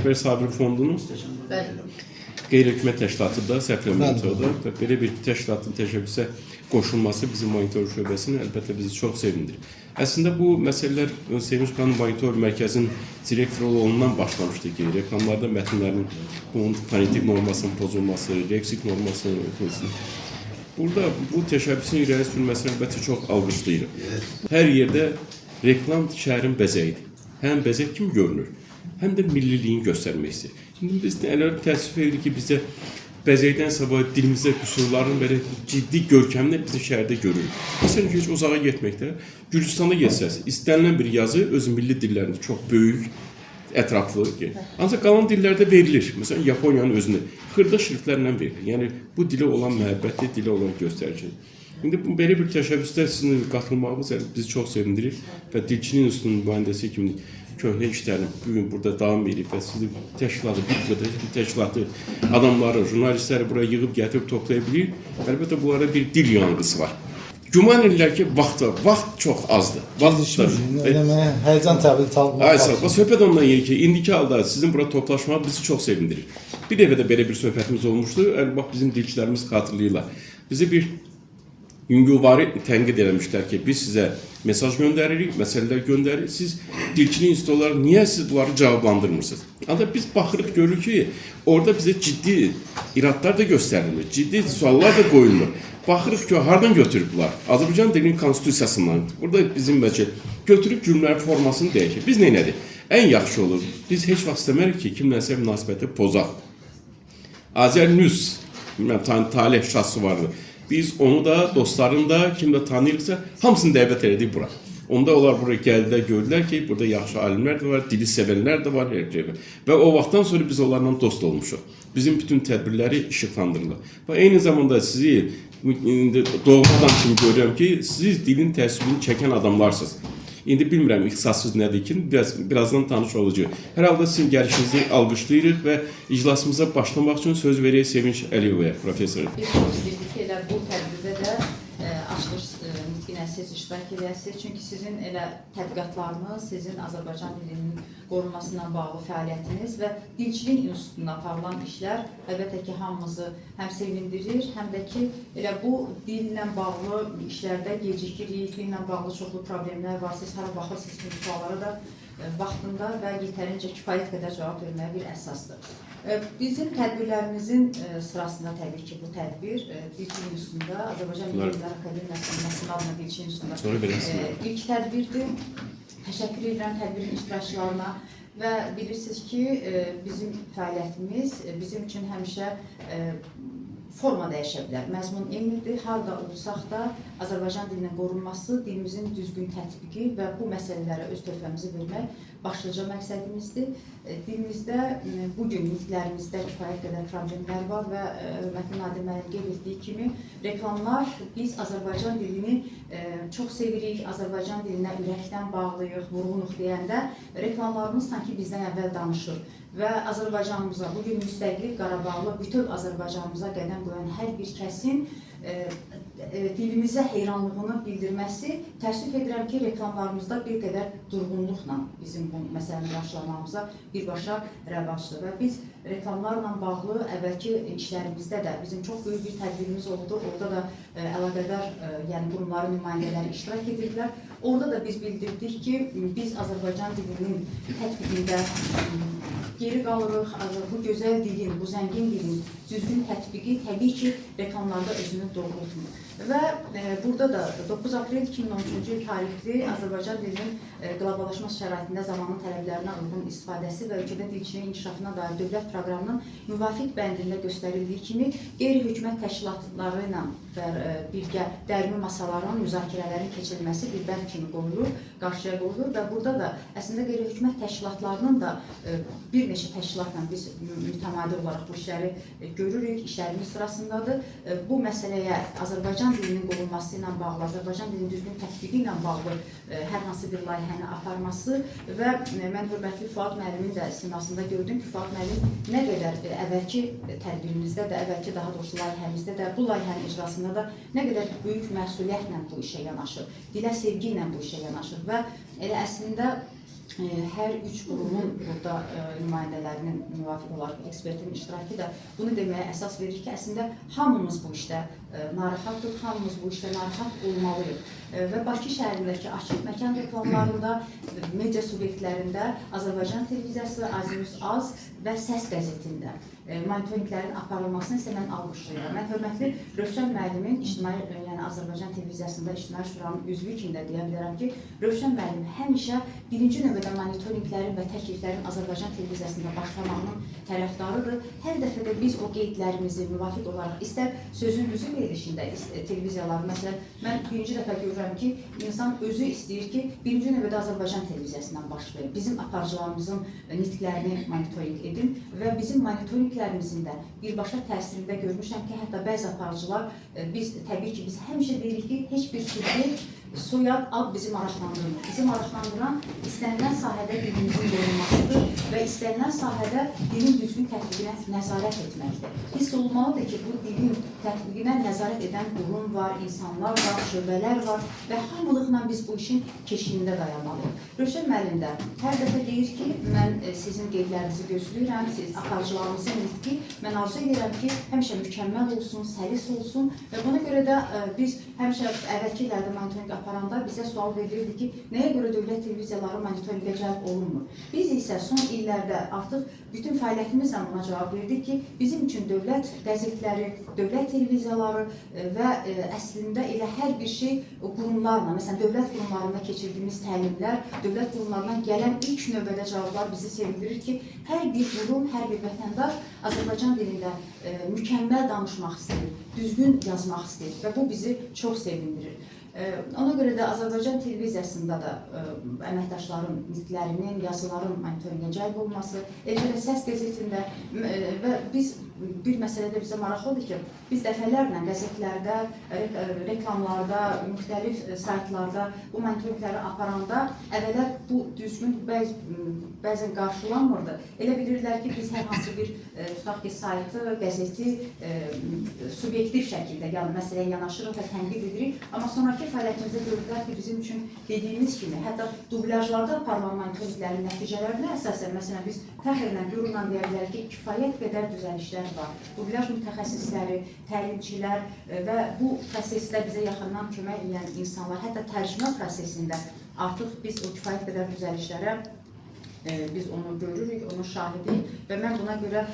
Ələkbər Sabir Fondunun Bəli. qeyri-hökumət təşkilatı da səhv eləmirəmsə o da və belə bir təşkilatın təşəbbüsə qoşulması bizim monitor şöbəsini əlbəttə bizi çox sevindirir. Əslində bu məsələlər Sevinç xanım monitor mərkəzinin direktoru olandan başlamışdı ki, reklamlarda mətnlərin bunun fonetik normasının pozulması, leksik normasının pozulması. Burada bu təşəbbüsün irəli sürülməsini əlbəttə çox alqışlayırıq. Hər yerdə reklam şəhərin bəzəyidir. Həm bəzək kimi görünür, həm də milliliyin göstərməsidir. İndi biz də elə təəssüf edirik ki, bizdə bəzəkdən savayı dilimizdə qüsurların belə ciddi görkəmini bizim şəhərdə görürük. Məsələn, heç uzağa getməkdə, Gürcüstanda getsəz, istənilən bir yazı öz milli dillərində çox böyük, ətraflı. Ancaq qalan dillərdə verilir. Məsələn, Yaponiyanın özündə xırda şriftlərlə verilir. Yəni bu dilə olan məhəbbəti, dilə olan göstəricidir. İndi bu belə bir təşəbbüsdə sizin qatılmağınız bizi çox sevindirir və Dilçinin İnstitutunun nümayəndəsi kimi köhnə işlərin bu gün burada davam edib və sizi təşkilatı, bir qədər təşkilatı, adamları, jurnalistləri buraya yığıb gətirib toplaya bilir. Əlbəttə bunlarda bir dil yanğısı var. Güman edirlər ki, vaxt var. Vaxt çox azdır. Vaxt da. Elə mənə həyəcan təbil çalmaq. Ay sağ ol. Söhbət ondan gedir ki, indiki halda sizin bura toplaşmaq bizi çox sevindirir. Bir dəfə də belə bir söhbətimiz olmuşdu. Bax bizim dilçilərimiz xatırlayırlar. Bizi bir yüngülvari tənqid eləmişlər ki, biz sizə mesaj göndəririk, məsələlər göndəririk. Siz dilçinin institutu olaraq niyə siz bunları cavablandırmırsınız? Ancaq biz baxırıq, görürük ki, orada bizə ciddi iradlar da göstərilmir, ciddi suallar da qoyulmur. Baxırıq ki, hardan götürüb bunlar? Azərbaycan dilinin konstitusiyasından. Burada bizim bəlkə götürüb cümlənin formasını dəyişir. Biz nə elədik? Ən yaxşı olur. Biz heç vaxt istəmərik ki, kimlənsə münasibəti pozaq. Azər News, bilməm, Talih şahsı vardı. Biz onu da, dostlarını da, kim də tanıyırsa, hamısını dəvət elədik bura. Onda onlar buraya gəldilər, gördülər ki, burada yaxşı alimlər də var, dili sevənlər də var, hər şey var. Və o vaxtdan sonra biz onlarla dost olmuşuq. Bizim bütün tədbirləri işıqlandırırlar. Və eyni zamanda sizi indi doğma adam kimi görürəm ki, siz dilin təəssübünü çəkən adamlarsınız. İndi bilmirəm ixtisasınız nədir ki, birazdan tanış olacağıq. Hər halda sizin gəlişinizi alqışlayırıq və iclasımıza başlamaq üçün söz verək Sevinç Əliyevaya, professor. Biz çox istəyirdik ki, elə bu tədbirdə də açılış nitqinə siz iştirak edəsiniz. Çünki sizin elə tədqiqatlarınız, sizin Azərbaycan dilinin qorunması ilə bağlı fəaliyyətiniz və Dilçilik İnstitutunda aparılan işlər əlbəttə ki, hamımızı həm sevindirir, həm də ki, elə bu dillə bağlı işlərdə gecikirik, dillə bağlı çoxlu problemlər var. Siz hara baxırsınız bu suallara da vaxtında və yetərincə kifayət qədər cavab verməyə bir əsasdır. Bizim tədbirlərimizin sırasında təbii ki, bu tədbir Dilçilik İnstitutunda Azərbaycan Milli Elmlər Akademiyasının Nəsimi adına Dilçilik İnstitutunda ilk tədbirdir. Təşəkkür edirəm tədbirin iştirakçılarına və bilirsiniz ki, bizim fəaliyyətimiz bizim üçün həmişə forma dəyişə bilər. Məzmun eynidir. Harda olsaq da Azərbaycan dilinin qorunması, dilimizin düzgün tətbiqi və bu məsələlərə öz töhfəmizi vermək başlıca məqsədimizdir. Dilimizdə bu gün nitqlərimizdə kifayət qədər problemlər var və hörmətli Nadir müəllim qeyd etdiyi kimi reklamlar biz Azərbaycan dilini çox sevirik, Azərbaycan dilinə ürəkdən bağlıyıq, vurğunuq deyəndə reklamlarımız sanki bizdən əvvəl danışır və Azərbaycanımıza, bugün müstəqil Qarabağlı bütöv Azərbaycanımıza qədəm qoyan hər bir kəsin dilimizə heyranlığını bildirməsi, təəssüf edirəm ki, reklamlarımızda bir qədər durğunluqla bizim bu məsələni qarşılamamıza birbaşa rəvacdır və biz reklamlarla bağlı əvvəlki işlərimizdə də bizim çox böyük bir tədbirimiz oldu. Orada da əlaqədar yəni qurumların nümayəndələri iştirak edirdilər. Orada da biz bildirdik ki, biz Azərbaycan dilinin tətbiqində geri qalırıq. Bu gözəl dilin, bu zəngin dilin düzgün tətbiqi təbii ki, reklamlarda özünü doğrultmur. Və burada da 9 aprel 2013-cü il tarixli Azərbaycan dilinin qloballaşma şəraitində zamanın tələblərinə uyğun istifadəsi və ölkədə dilçiliyin inkişafına dair dövlət proqramının müvafiq bəndində göstərildiyi kimi qeyri-hökumət təşkilatları ilə birgə dərmi masaların, müzakirələrin keçirilməsi bir bənd kimi qoyulur, qarşıya qoyulur və burada da əslində qeyri-hökumət təşkilatlarının da bir neçə təşkilatla biz mütəmadi olaraq bu işləri görürük, işlərimiz sırasındadır. Bu məsələyə Azərbaycan dilinin qorunması ilə bağlı, Azərbaycan dilinin düzgün tətbiqi ilə bağlı hər hansı bir layihəni aparması və mən hörmətli Fuad müəllimin də simasında gördüm ki, Fuad müəllim nə qədər əvvəlki tədbirimizdə də, əvvəlki daha doğrusu layihəmizdə də, bu layihənin icrasında da nə qədər böyük məsuliyyətlə bu işə yanaşır, dilə sevgi ilə bu işə yanaşır və elə əslində Hər üç qurumun burada nümayəndələrinin müvafiq olaraq ekspertin iştirakı da bunu deməyə əsas verir ki, əslində hamımız bu işdə narahatıq, hamımız bu işdə narahat olmalıyıq. Və Bakı şəhərindəki açıq məkan reklamlarında, media subyektlərində Azərbaycan televiziyası, Azimus Az və Səs qəzetində monitorinqlərin aparılmasını isə mən alqışlayıram. Mən hörmətli Rövşən müəllimin ictimai, yəni Azərbaycan televiziyasında İctimai Şuranın üzvü kimi də deyə bilərəm ki, Rövşən müəllim həmişə birinci növbədə monitorinqlərin və təkliflərin Azərbaycan televiziyasında başlamağının tərəfdarıdır. Hər dəfə də biz o qeydlərimizi müvafiq olaraq istər sözün düzü verilişində televiziyalar, məsələn, mən birinci dəfə görürəm ki, insan özü istəyir ki, birinci növbədə Azərbaycan televiziyasından başlayın. Bizim aparıcılarımızın nitqlərini monitorinq edin və bizim monitorinqlərimizin də birbaşa təsirində görmüşəm ki, hətta bəzi aparıcılar biz təbii ki, biz həmişə deyirik ki, heç bir subyekt, soyad, ad bizi maraqlandırmır. Bizi maraqlandıran istənilən sahədə dilimizin qorunmasıdır və istənilən sahədə dilin düzgün tətbiqinə nəzarət etməkdir. Hiss olunmalıdır ki, bu dilin tətbiqinə nəzarət edən qurum var, insanlar var, şöbələr var və hamılıqla biz bu işin keşiyində dayanmalıyıq. Rövşən müəllim də hər dəfə deyir ki, mən sizin qeydlərinizi gözləyirəm, siz aparıcılarımızın nitqi, mən arzu edirəm ki, həmişə mükəmməl olsun, səlis olsun və buna görə də biz həmişə əvvəlki illərdə monitorinq aparanda bizə sual verilirdi ki, nəyə görə dövlət televiziyaları monitorinqə cəlb olunmur? Biz isə son illərdə artıq bütün fəaliyyətimizlə buna cavab verdik ki, bizim üçün dövlət qəzetləri, dövlət televiziyaları və əslində elə hər bir şey qurumlarla, məsələn, dövlət qurumlarında keçirdiyimiz təlimlər, dövlət qurumlarından gələn ilk növbədə cavablar bizi sevindirir ki, hər bir qurum, hər bir vətəndaş Azərbaycan dilində mükəmməl danışmaq istəyir, düzgün yazmaq istəyir və bu bizi çox sevindirir. Ona görə də Azərbaycan televiziyasında da əməkdaşların nitqlərinin, yazıların monitorinqə cəlb olması, eləcə də Səs qəzetində və biz bir məsələdə bizə maraqlıdır ki, biz dəfələrlə qəzetlərdə, reklamlarda, müxtəlif saytlarda bu monitorinqləri aparanda əvvələ bu düzgün bəzən qarşılanmırdı. Elə bilirdilər ki, biz hər hansı bir tutaq ki, saytı, qəzeti subyektiv şəkildə, yəni məsələyə yanaşırıq və tənqid edirik. Amma sonrakı fəaliyyətimizdə gördülər ki, bizim üçün dediyimiz kimi, hətta dublyajlarda aparılan monitorinqlərin nəticələrinə əsasən, məsələn, biz fəxrlə, qürurla deyə bilərik ki, kifayət qədər düzəlişlər var. Dublyaj mütəxəssisləri, təlimçilər və bu prosesdə bizə yaxından kömək edən insanlar, hətta tərcümə prosesində artıq biz o kifayət qədər düzəlişlərə biz onu görürük, onun şahidiyik və mən buna görə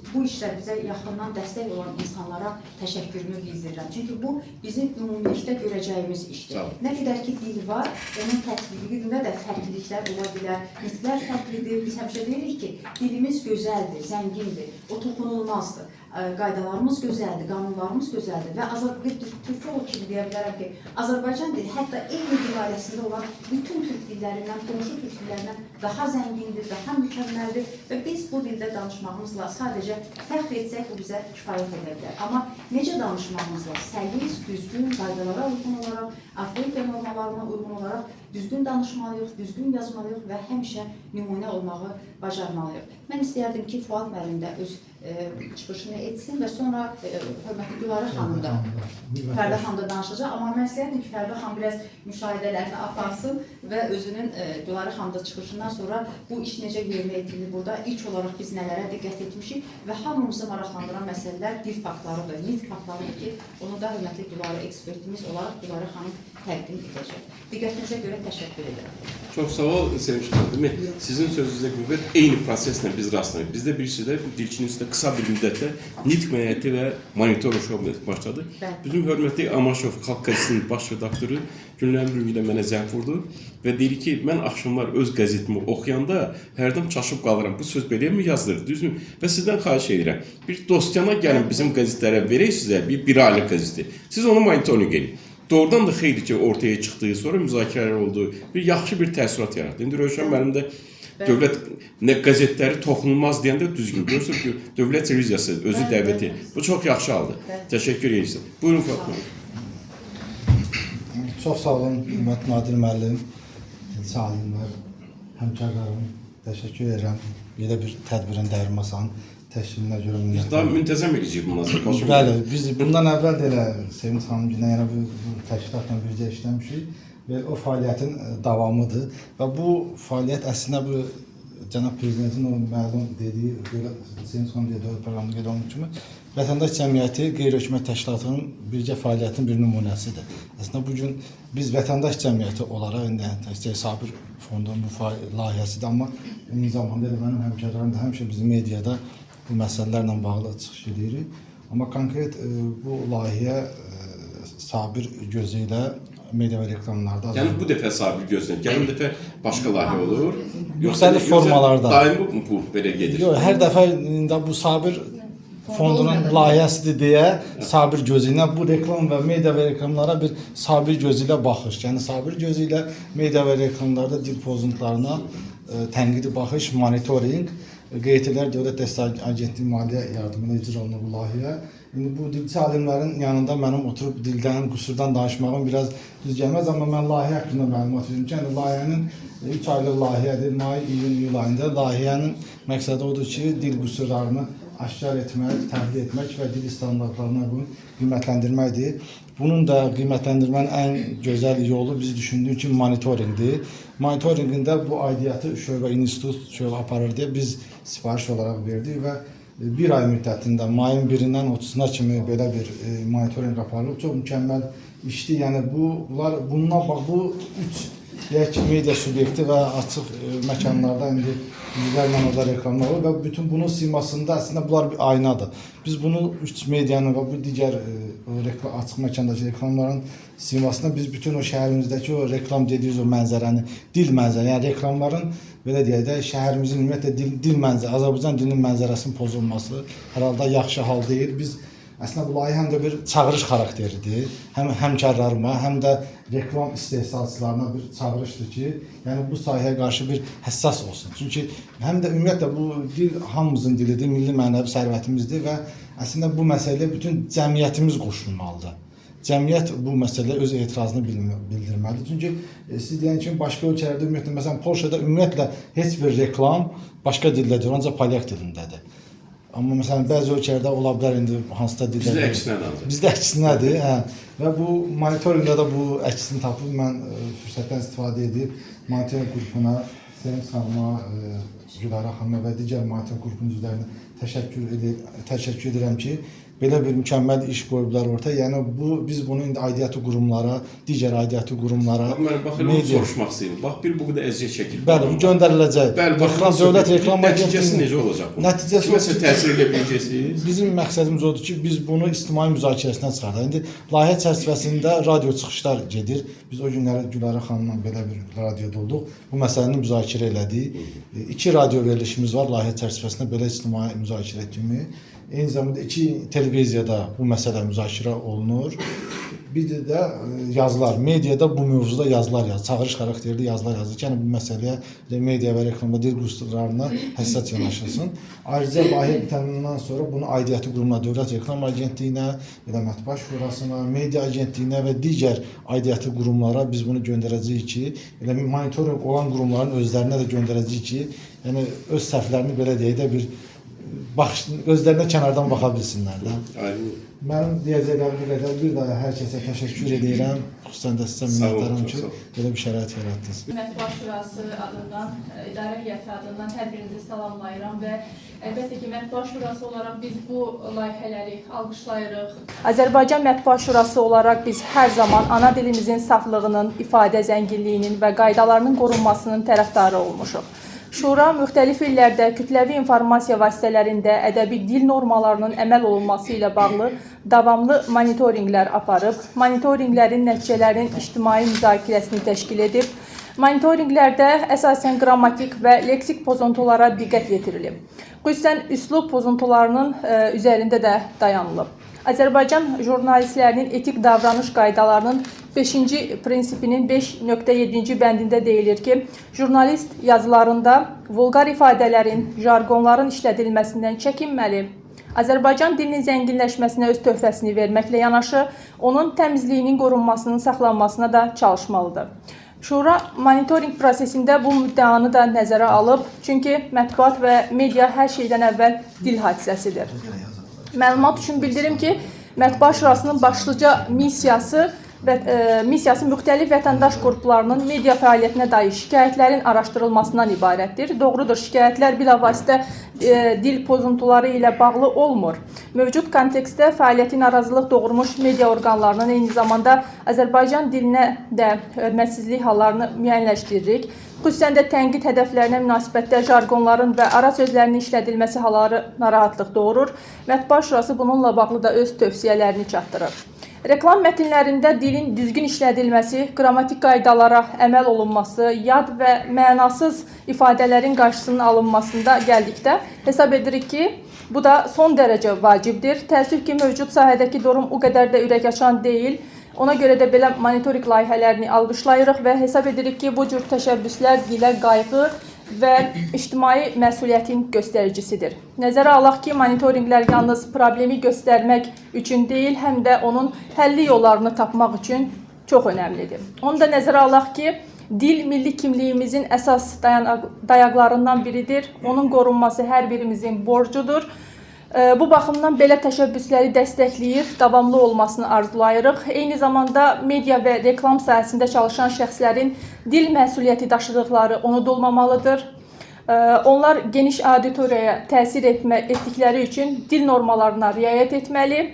bu işdə bizə yaxından dəstək olan insanlara təşəkkürümü bildirirəm. Çünki bu bizim ümumilikdə görəcəyimiz işdir. Nə qədər ki dil var, onun tətbiqində də fərqliliklər ola bilər. Nitqlər fərqlidir. Biz həmişə deyirik ki, dilimiz gözəldir, zəngindir, o toxunulmazdır. Qaydalarımız gözəldir, qanunlarımız gözəldir və bir türkoloq kimi deyə bilərəm ki, Azərbaycan dili hətta eyni dil ailəsində olan bütün türk dillərindən, qonşu türk dillərindən daha zəngindir, daha mükəmməldir və biz bu dildə danışmağımızla sadəcə fəxr etsək, bu bizə kifayət edə bilər. Amma necə danışmağımızla səlis, düzgün, qaydalara uyğun olaraq, orfoepiya normalarına uyğun olaraq düzgün danışmalıyıq, düzgün yazmalıyıq və həmişə nümunə olmağı bacarmalıyıq. Mən istəyərdim ki, Fuad müəllim də öz çıxışını etsin və sonra hörmətli Gülarə xanım da, Fərdə xanım da danışacaq. Amma mən istəyərdim ki, Fərdə xanım biraz müşahidələrini aparsın və özünün Gülarə xanım da çıxışından sonra bu iş necə yerinə yetirilir burada, ilk olaraq biz nələrə diqqət etmişik və hamımızı maraqlandıran məsələlər dil faktlarıdır, nitq faktlarıdır ki, onu da hörmətli Gülarə ekspertimiz olaraq Gülarə xanım təqdim edəcək. Diqqətinizə görə təşəkkür edirəm. Çox sağ ol Sevinç xanım. Demək, sizin sözünüzə qüvvət, eyni proseslə biz rastlaşırıq. Bizdə birisi də Dilçinin üstə qısa bir müddətdə nitq mədəniyyəti və monitorinq şöbəsi başladı. Bəli. Bizim hörmətli Amaşov Xalq Qəzetinin baş redaktoru günlərin bir günü mənə zəng vurdu və deyir ki, mən axşamlar öz qəzetimi oxuyanda hərdən çaşıb qalıram. Bu söz beləmi yazılır, düzmü? Və sizdən xahiş edirəm. Bir dostyana gəlin bizim qəzetlərə verək sizə bir aylıq qəzeti. Siz onu monitorinq edin. Doğrudan da xeyli ki ortaya çıxdı, sonra müzakirələr oldu. Bir yaxşı bir təəssürat yaratdı. İndi Rövşən müəllim də dövlət nə qəzetləri toxunulmaz deyəndə düzgün. Görürsünüz ki, dövlət televiziyası özü dəvət edir. Bu çox yaxşı aldı. Təşəkkür edirəm. Buyurun Fuad müəllim. Çox sağ olun Hörmətli Nadir müəllim, dilçi alimlər, həmkarlarım. Təşəkkür edirəm. Belə bir tədbirin Dəyər Masanın təşkilinə görə Biz daha minnətdaram. müntəzəm edəcəyik bundan sonra. Bəli, biz bundan əvvəl də elə Sevinç xanım ilə, yəni bu təşkilatla birgə işləmişik. Və o fəaliyyətin davamıdır və bu fəaliyyət əslində bu cənab prezidentin o məlum dediyi, Sevinç xanım dediyi dövlət proqramında qeyd olunduğu kimi vətəndaş cəmiyyəti qeyri-hökumət təşkilatının birgə fəaliyyətinin bir nümunəsidir. Əslində bu gün biz vətəndaş cəmiyyəti olaraq indi təkcə Sabir fondunun bu layihəsidir, amma eyni zamanda elə mənim həmkarlarım da həmişə biz mediada bu məsələlərlə bağlı çıxış edirik. Amma konkret bu layihə Sabir gözü ilə media və reklamlarda. Yəni bu dəfə Sabir gözlə, gəlin dəfə başqa layihə olur. Müxtəlif formalarda. Daimi bu belə gedir. Yox, hər dəfə indi bu Sabir fondunun layihəsidir deyə Sabir gözü ilə bu reklam və media və reklamlara bir Sabir gözü ilə baxış. Yəni Sabir gözü ilə media və reklamlarda dil pozuntularına tənqidi baxış, monitorinq, Qeytlər Dövlət Dəstək Agentliyi maliyyə yardımı ilə icra olunur bu layihə. İndi bu dilçi alimlərin yanında mənim oturub dildən, qüsurdan danışmağım biraz düz gəlməz, amma mən layihə haqqında məlumat verim ki, yəni layihənin 3 aylıq layihədir, may, iyun, iyul ayında layihənin məqsədi odur ki, dil qüsurlarını aşkar etmək, təhlil etmək və dil standartlarına uyğun qiymətləndirməkdir. Bunun da qiymətləndirmənin ən gözəl yolu biz düşündük ki, monitorinqdir. Monitorinqində bu aidiyyatı şöbə, institut şöbə aparır deyə biz sifariş olaraq verdik və bir ay müddətində mayın 1-dən 30-una kimi belə bir monitorinq aparılıb. Çox mükəmməl işdir. Yəni bunlar bundan bax bu üç deyək ki, media subyekti və açıq məkanlarda indi yüzlərlə orada reklamlar olur və bütün bunun simasında əslində bunlar bir aynadır. Biz bunu üç medianın və bu digər reklam açıq məkandakı reklamların simasında biz bütün o şəhərimizdəki o reklam dediyimiz o mənzərəni, dil mənzərə, yəni reklamların belə deyək də şəhərimizin ümumiyyətlə dil mənzərə, Azərbaycan dilinin mənzərəsinin pozulması hər halda yaxşı hal deyil. Biz əslində bu layihə həm də bir çağırış xarakteridir. Həm həmkarlarıma, həm də reklam istehsalçılarına bir çağırışdır ki, yəni bu sahəyə qarşı bir həssas olsun. Çünki həm də ümumiyyətlə bu dil hamımızın dilidir, milli mənəvi sərvətimizdir və əslində bu məsələyə bütün cəmiyyətimiz qoşulmalıdır. Cəmiyyət bu məsələyə öz etirazını bildirməlidir. Çünki siz deyən kimi başqa ölkələrdə ümumiyyətlə, məsələn Polşada ümumiyyətlə heç bir reklam başqa dildə deyil, ancaq polyak dilindədir. Amma məsələn bəzi ölkələrdə ola bilər indi hansısa dildə. Bizdə əksinədir ancaq. Bizdə əksinədir, hə. Və bu monitorinqdə də bu əksini tapıb mən fürsətdən istifadə edib monitorinq qrupuna, Sevinç xanıma, Gülarə xanıma və digər monitorinq qrupunun üzvlərinə təşəkkür edirəm ki, belə bir mükəmməl iş qoyublar ortaya. Yəni bu biz bunu indi aidiyyatı qurumlara, digər aidiyyatı qurumlara, Bax, mən onu soruşmaq istəyirəm. Bax, bir bu qədər əziyyət çəkilib. Bəli, bu göndəriləcək. Bəli, bax, reklam dövlət reklam nəticəsi necə olacaq bunun? Nəticəsi kiməsə təsir edə biləcəksiniz? Bizim məqsədimiz odur ki, biz bunu ictimai müzakirəsinə çıxardaq. İndi layihə çərçivəsində radio çıxışlar gedir. Biz o günləri Gülarə xanımla belə bir radioda olduq. Bu məsələni müzakirə elədik. 2 radio verilişimiz var layihə çərçivəsində belə ictimai müzakirə kimi. Eyni zamanda 2 televiziyada bu məsələ müzakirə olunur. Bir də yazılar, mediada bu mövzuda yazılar yazılır, çağırış xarakterli yazılar yazılır ki, yəni bu məsələyə media və reklamda dil qüsurlarına həssas yanaşılsın. Ayrıca layihə bitəndən sonra bunu aidiyyatı qurumlar, Dövlət Reklam Agentliyinə, elə Mətbuat Şurasına, Media Agentliyinə və digər aidiyyatı qurumlara biz bunu göndərəcəyik ki, elə monitorinq olan qurumların özlərinə də göndərəcəyik ki, yəni öz səhvlərini belə deyək də bir baxış, özlərinə kənardan baxa bilsinlər də. Aydın. Mənim deyəcəklərim bu qədər. Bir daha hər kəsə təşəkkür edirəm. Xüsusən də sizə minnətdaram ki, belə bir şərait yaratdınız. Mətbuat Şurası adından, İdarə Heyəti adından hər birinizi salamlayıram və əlbəttə ki, Mətbuat Şurası olaraq biz bu layihələri alqışlayırıq. Azərbaycan Mətbuat Şurası olaraq biz hər zaman ana dilimizin saflığının, ifadə zənginliyinin və qaydalarının qorunmasının tərəfdarı olmuşuq. Şura müxtəlif illərdə kütləvi informasiya vasitələrində ədəbi dil normalarının əməl olunması ilə bağlı davamlı monitorinqlər aparıb, monitorinqlərin nəticələrinin ictimai müzakirəsini təşkil edib, monitorinqlərdə əsasən qrammatik və leksik pozuntulara diqqət yetirilib. Xüsusən üslub pozuntularının üzərində də dayanılıb. Azərbaycan jurnalistlərinin etik davranış qaydalarının 5-ci prinsipinin 5.7-ci bəndində deyilir ki, jurnalist yazılarında vulqar ifadələrin, jarqonların işlədilməsindən çəkinməli, Azərbaycan dilinin zənginləşməsinə öz töhfəsini verməklə yanaşı, onun təmizliyinin qorunmasının saxlanmasına da çalışmalıdır. Şura monitorinq prosesində bu müddəanı da nəzərə alıb, çünki mətbuat və media hər şeydən əvvəl dil hadisəsidir. Məlumat üçün bildirim ki, Mətbuat Şurasının başlıca missiyası və missiyası müxtəlif vətəndaş qruplarının media fəaliyyətinə dair şikayətlərin araşdırılmasından ibarətdir. Doğrudur, şikayətlər bilavasitə dil pozuntuları ilə bağlı olmur. Mövcud kontekstdə fəaliyyəti narazılıq doğurmuş media orqanlarının eyni zamanda Azərbaycan dilinə də hörmətsizlik hallarını müəyyənləşdiririk. Xüsusən də tənqid hədəflərinə münasibətdə jarqonların və ara sözlərinin işlədilməsi halları narahatlıq doğurur. Mətbuat Şurası bununla bağlı da öz tövsiyələrini çatdırır. Reklam mətnlərində dilin düzgün işlədilməsi, qrammatik qaydalara əməl olunması, yad və mənasız ifadələrin qarşısının alınmasında gəldikdə hesab edirik ki, bu da son dərəcə vacibdir. Təəssüf ki, mövcud sahədəki durum o qədər də ürəkaçan deyil. Ona görə də belə monitorinq layihələrini alqışlayırıq və hesab edirik ki, bu cür təşəbbüslər dilə qayğı və ictimai məsuliyyətin göstəricisidir. Nəzərə alaq ki, monitorinqlər yalnız problemi göstərmək üçün deyil, həm də onun həlli yollarını tapmaq üçün çox önəmlidir. Onu da nəzərə alaq ki, dil milli kimliyimizin əsas dayaqlarından biridir. Onun qorunması hər birimizin borcudur. Bu baxımdan belə təşəbbüsləri dəstəkləyir, davamlı olmasını arzulayırıq. Eyni zamanda media və reklam sahəsində çalışan şəxslərin dil məsuliyyəti daşıdıqları unudulmamalıdır. Onlar geniş auditoriyaya təsir etdikləri üçün dil normalarına riayət etməli,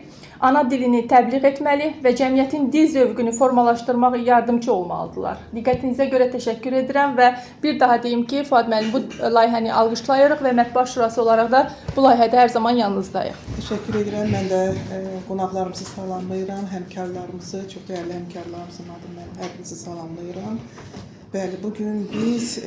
ana dilini təbliğ etməli və cəmiyyətin dil zövqünü formalaşdırmağa yardımçı olmalıdırlar. Diqqətinizə görə təşəkkür edirəm və bir daha deyim ki, Fuad müəllim, bu layihəni alqışlayırıq və Mətbuat Şurası olaraq da bu layihədə hər zaman yanınızdayıq. Təşəkkür edirəm. Mən də qonaqlarımızı salamlayıram, həmkarlarımızı, çox dəyərli həmkarlarımızın adından hər birinizi salamlayıram. Bəli, bugün biz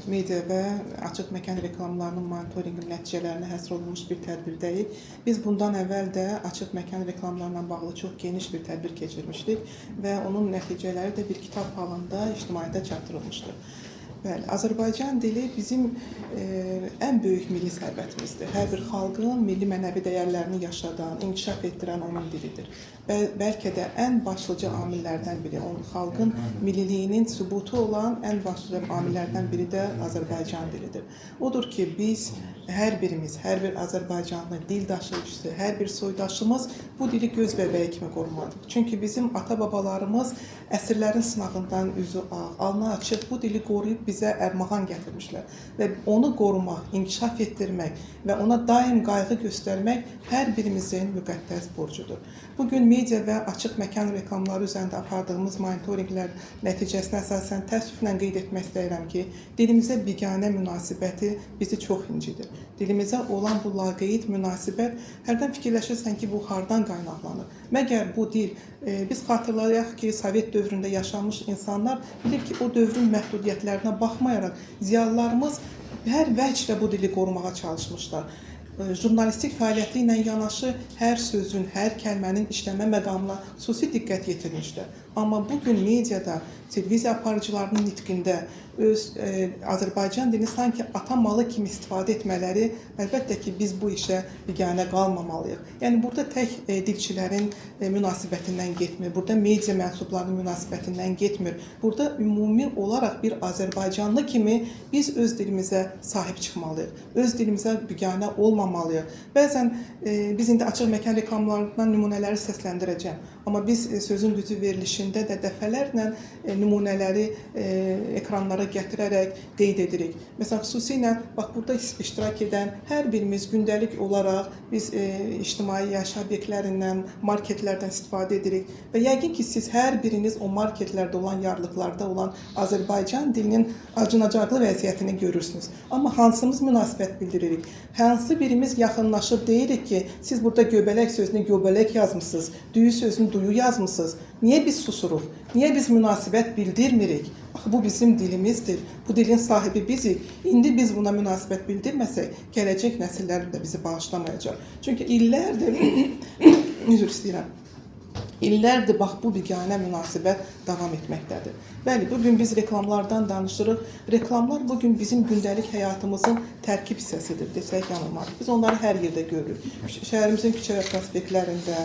media və açıq məkan reklamlarının monitorinqinin nəticələrinə həsr olunmuş bir tədbirdəyik. Biz bundan əvvəl də açıq məkan reklamlarla bağlı çox geniş bir tədbir keçirmişdik və onun nəticələri də bir kitab halında ictimaiyyətə çatdırılmışdır. Bəli, Azərbaycan dili bizim ən böyük milli sərvətimizdir. Hər bir xalqın milli mənəvi dəyərlərini yaşadan, inkişaf etdirən onun dilidir. Bəlkə də ən başlıca amillərdən biri, onun xalqın milliliyinin sübutu olan ən başlıca amillərdən biri də Azərbaycan dilidir. Odur ki, biz hər birimiz, hər bir Azərbaycanlı dil daşıyıcısı, hər bir soydaşımız bu dili göz bəbəyi kimi qorumalıdır. Çünki bizim ata-babalarımız əsrlərin sınağından üzü ağ, alnı açıq bu dili qoruyub bizə ərmağan gətirmişlər və onu qorumaq, inkişaf etdirmək və ona daim qayğı göstərmək hər birimizin müqəddəs borcudur. Bugün media və açıq məkan reklamları üzərində apardığımız monitorinqlər nəticəsinə əsasən təəssüflə qeyd etmək istəyirəm ki, dilimizə biganə münasibəti bizi çox incidir. Dilimizə olan bu laqeyd münasibət hərdən fikirləşirsən ki, bu hardan qaynaqlanır? Məgər bu dil, biz xatırlayaq ki, Sovet dövründə yaşamış insanlar bilir ki, o dövrün məhdudiyyətlərinə baxmayaraq ziyalılarımız hər vəclə bu dili qorumağa çalışmışlar. Jurnalistik fəaliyyəti ilə yanaşı hər sözün, hər kəlmənin işləmə məqamına xüsusi diqqət yetirmişlər. Amma bugün mediada, televiziya aparıcılarının nitqində öz Azərbaycan dilini sanki ata malı kimi istifadə etmələri, əlbəttə ki, biz bu işə biganə qalmamalıyıq. Yəni burada tək dilçilərin münasibətindən getmir, burada media mənsublarının münasibətindən getmir. Burada ümumi olaraq bir Azərbaycanlı kimi biz öz dilimizə sahib çıxmalıyıq. Öz dilimizə biganə olmamalıyıq. Bəzən biz indi açıq məkan reklamlarından nümunələri səsləndirəcəm. Amma biz sözün düzü verilişində də dəfələrlə nümunələri ekranlara gətirərək qeyd edirik. Məsələn, xüsusilə bax burada iştirak edən hər birimiz gündəlik olaraq biz ictimai yaşayış obyektlərindən, marketlərdən istifadə edirik və yəqin ki, siz hər biriniz o marketlərdə olan, yarlıqlarda olan Azərbaycan dilinin acınacaqlı vəziyyətini görürsünüz. Amma hansımız münasibət bildiririk? Hansı birimiz yaxınlaşıb deyirik ki, siz burada göbələk sözünü göbələk yazmısınız, düyü sözünü duyu yazmısınız. Niyə biz susuruq? Niyə biz münasibət bildirmirik? Axı bu bizim dilimizdir. Bu dilin sahibi bizik. İndi biz buna münasibət bildirməsək, gələcək nəsillər də bizi bağışlamayacaq. Çünki illərdir, üzr istəyirəm, illərdir bax bu biganə münasibət davam etməkdədir. Bəli, bugün biz reklamlardan danışırıq. Reklamlar bugün bizim gündəlik həyatımızın tərkib hissəsidir, desək yanılmarıq. Biz onları hər yerdə görürük. Şəhərimizin küçə və prospektlərində,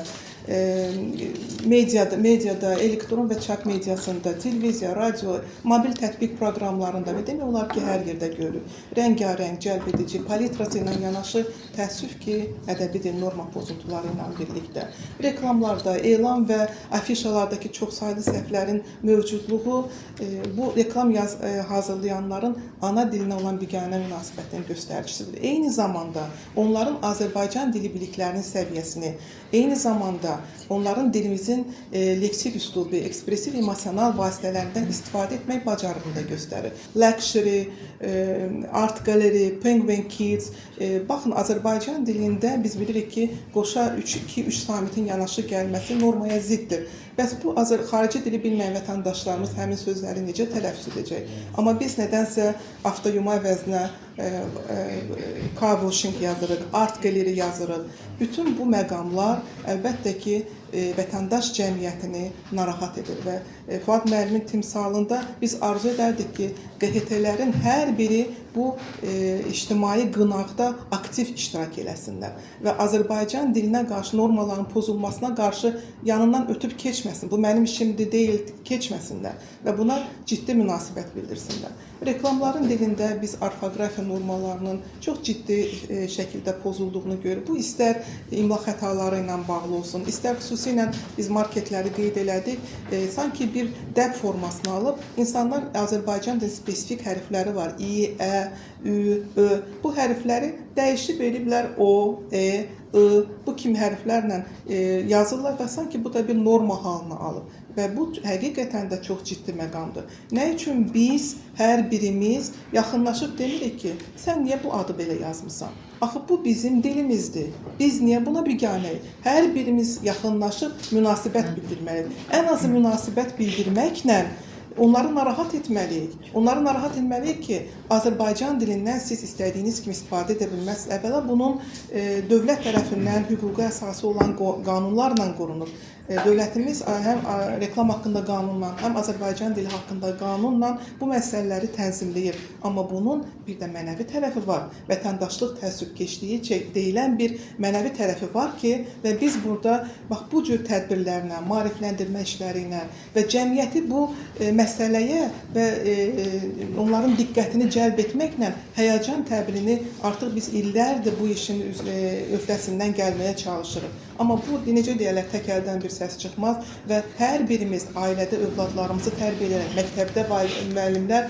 Mediada, elektron və çap mediasında, televiziya, radio, mobil tətbiq proqramlarında və demək olar ki, hər yerdə görürük. Rəngarəng, cəlb edici palitrası ilə yanaşı, təəssüf ki, ədəbi dil norma pozuntuları ilə birlikdə reklamlarda, elan və afişalardakı çoxsaylı səhvlərin mövcudluğu bu reklam hazırlayanların ana dilinə olan biganə münasibətinin göstəricisidir. Eyni zamanda onların Azərbaycan dili biliklərinin səviyyəsini, eyni zamanda onların dilimizin leksik üslubu, ekspresiv emosional vasitələrindən istifadə etmək bacarığını da göstərir. Luxury, Art Gallery, Penguin Kids. Baxın, Azərbaycan dilində biz bilirik ki, qoşa 3 2 3 samitin yanaşı gəlməsi normaya ziddir. Bəs bu xarici dili bilməyən vətəndaşlarımız həmin sözləri necə tələffüz edəcək? Amma biz nədənsə avtoyuma əvəzinə car washing yazırıq, art gallery yazırıq. Bütün bu məqamlar əlbəttə ki, vətəndaş cəmiyyətini narahat edir və Fuad müəllimin timsalında biz arzu edərdik ki, QHT-lərin hər biri bu ictimai qınaqda aktiv iştirak eləsinlər və Azərbaycan dilinə qarşı normaların pozulmasına qarşı yanından ötüb keçməsin. Bu mənim işimdir deyil, keçməsinlər və buna ciddi münasibət bildirsinlər. Reklamların dilində biz orfoqrafiya normalarının çox ciddi şəkildə pozulduğunu görürük. Bu istər imla xətaları ilə bağlı olsun, istər xüsusilə biz marketləri qeyd elədik. Sanki bir dəb formasını alıb insanlar Azərbaycan dilinin spesifik hərfləri var. İ, Ə, Ü, Ö. Bu hərfləri dəyişib eləyiblər O, E, I bu kimi hərflərlə yazırlar və sanki bu da bir norma halını alıb və bu həqiqətən də çox ciddi məqamdır. Nə üçün biz hər birimiz yaxınlaşıb demirik ki, sən niyə bu adı belə yazmısan? Axı bu bizim dilimizdir. Biz niyə buna biganəyik? Hər birimiz yaxınlaşıb münasibət bildirməliyik. Ən azı münasibət bildirməklə onları narahat etməliyik. Onları narahat etməliyik ki, Azərbaycan dilindən siz istədiyiniz kimi istifadə edə bilməzsiniz. Əvvəla bunun dövlət tərəfindən hüquqi əsası olan qanunlarla qorunur. Dövlətimiz həm reklam haqqında qanunla, həm Azərbaycan dili haqqında qanunla bu məsələləri tənzimləyir. Amma bunun bir də mənəvi tərəfi var. Vətəndaşlıq təəssübkeşliyi deyilən bir mənəvi tərəfi var ki, və biz burada bax bu cür tədbirlərlə, maarifləndirmə işləri ilə və cəmiyyəti bu məsələyə və onların diqqətini cəlb etməklə həyəcan təbilini artıq biz illərdir bu işin öhdəsindən gəlməyə çalışırıq. Amma bu necə deyirlər, tək əldən bir səs çıxmaz və hər birimiz ailədə övladlarımızı tərbiyə edərək, məktəbdə müəllimlər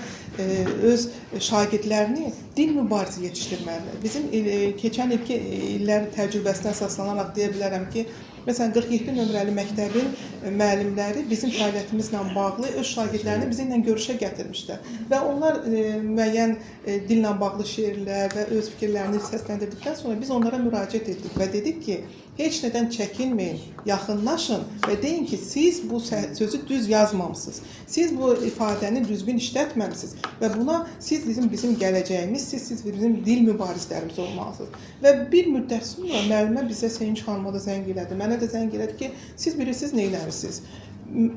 öz şagirdlərini dil mübarizi yetişdirməlidir. Bizim keçən ilki illər təcrübəsinə əsaslanaraq deyə bilərəm ki, məsələn 47 nömrəli məktəbin müəllimləri bizim fəaliyyətimizlə bağlı öz şagirdlərini bizimlə görüşə gətirmişlər və onlar müəyyən dillə bağlı şeirlər və öz fikirlərini səsləndirdikdən sonra biz onlara müraciət etdik və dedik ki, heç nədən çəkinməyin, yaxınlaşın və deyin ki, siz bu sözü düz yazmamısınız. Siz bu ifadəni düzgün işlətməmisiniz və buna siz bizim gələcəyimiz, siz bizim dil mübarizlərimiz olmalısınız. Və bir müddət sonra müəllimə bizə Sevinç xanıma da zəng elədi, mənə də zəng elədi ki, siz bilirsiniz nə eləmisiniz?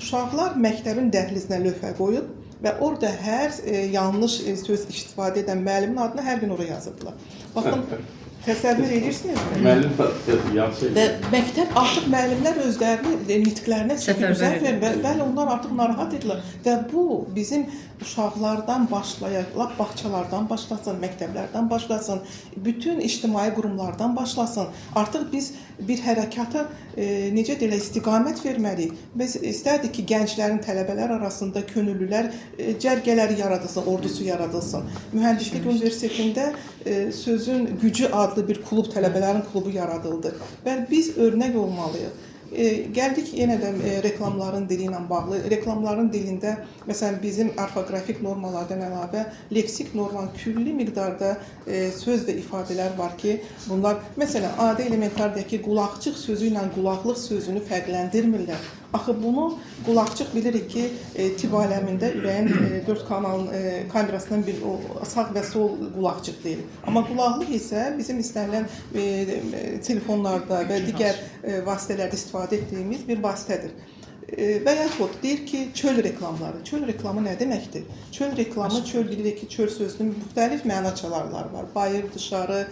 Uşaqlar məktəbin dəhlizinə lövhə qoyub və orada hər yanlış söz istifadə edən müəllimin adını hər gün ora yazırdılar. Baxın, təsəvvür edirsiniz? Müəllim yaxşı. Və məktəb artıq müəllimlər özlərini nitqlərinə çəkib verir. Bəli, onlar artıq narahat edirlər və bu bizim uşaqlardan başlayaq, lap bağçalardan başlasın, məktəblərdən başlasın, bütün ictimai qurumlardan başlasın. Artıq biz bir hərəkata necə deyirlər, istiqamət verməliyik. Biz istərdik ki, gənclərin, tələbələr arasında könüllülər cərgələri yaradılsın, ordusu yaradılsın. Mühəndislik Universitetində Sözün Gücü adlı bir klub, tələbələrin klubu yaradıldı. Və biz örnək olmalıyıq. Gəldik yenə də reklamların dili ilə bağlı. Reklamların dilində məsələn bizim orfoqrafik normalardan əlavə leksik normanın külli miqdarda söz və ifadələr var ki, bunlar məsələn adi elementar deyək ki, qulaqçıq sözü ilə qulaqlıq sözünü fərqləndirmirlər. Axı bunu qulaqçıq bilirik ki, tibb aləmində ürəyin 4 kanalın kamerasından bir o sağ və sol qulaqçıq deyilir. Amma qulaqlıq isə bizim istənilən telefonlarda və digər vasitələrdə istifadə etdiyimiz bir vasitədir. Və yaxud deyir ki, çöl reklamları. Çöl reklamı nə deməkdir? Çöl reklamı, çöl bilirik ki, çöl sözünün müxtəlif məna çalarları var. Bayır, dışarı,